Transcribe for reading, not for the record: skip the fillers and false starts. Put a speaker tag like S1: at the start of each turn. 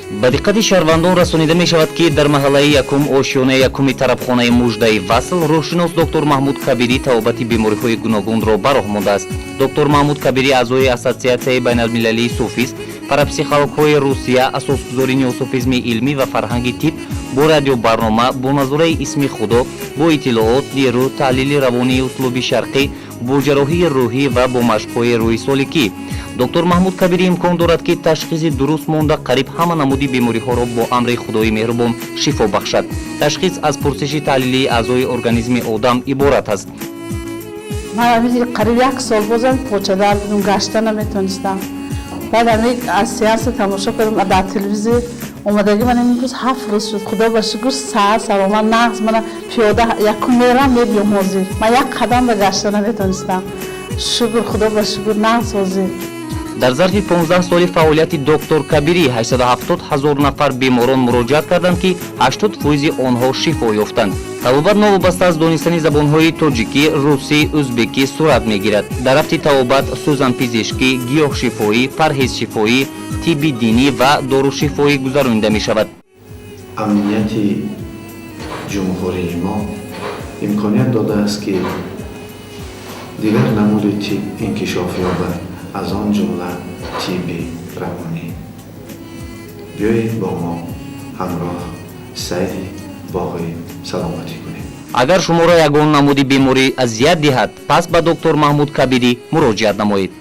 S1: Ба диққати шаҳрвандон расонида мешавад, ки дар маҳаллаи якум, ошёнаи якуми тарабхонаи «Муждаи васл» рӯҳшинос доктор Маҳмуд Кабирӣ табобати бемориҳои гуногунро ба роҳ мондааст. Доктор Маҳмуд Кабирӣ аъзои Ассотсиатсияи байналмилалии суфист, парапсихологҳои Русия, асосгузори неосуфизми илмӣ ва фарҳанги тиб бо радиобарнома, бо назораи исми Худо, бо иттилоот, нерӯ, таҳлили равонии услуби шарқӣ, бо ҷарроҳии рӯҳӣ ва бо машқҳои рӯҳи соликӣ. Доктор Маҳмуд Кабирӣ имкон дорад, ки ташхиси дуруст монда, қариб ҳама намуди бемориҳоро бо амри Худои меҳрубон шифо бахшад. Ташхис аз пурсиши таҳлилии аъзои организми одам иборат аст.
S2: Ман ҳамин қариб як сол бозам почадард будум, гашта наметонистам. Баъд ҳами аз сеанса тамошо кардам дар телевизор омадагӣ. Ман имрӯз 7 рӯз шуд, Худо ба шукр, саҳат саломат, нағз. Мана пиёда якум мерам, мебиём. Ҳозир ман як қадам ба гашта наметонистам. Шукр, Худо ба шукр, нағз ҳозир.
S1: Дар зарфи 15 соли фаъолияти доктор Кабирӣ 870 ҳазор нафар беморон муроҷиат карданд, ки 80 фоизи онҳо шифо ёфтанд. Табобат новобаста аз донистани забонҳои тоҷикӣ, русӣ, ӯзбекӣ сурат мегирад. Дар рафти табобат сӯзанпизишкӣ, гиёҳшифоӣ, парҳезшифоӣ, тибби динӣ ва дорушифоӣ гузаронида мешавад.
S3: Амнияти ҷумҳурии мо имконият додааст, ки дигар намуди тиб инкишоф ёбад, аз он ҷумла тибби равонӣ. Биёед, бо мо ҳамроҳ сайри боғи саломатӣ кунем.
S1: Агар шуморо ягон намуди беморӣ азият диҳад, пас ба доктор Маҳмуд Кабирӣ муроҷиат намоед.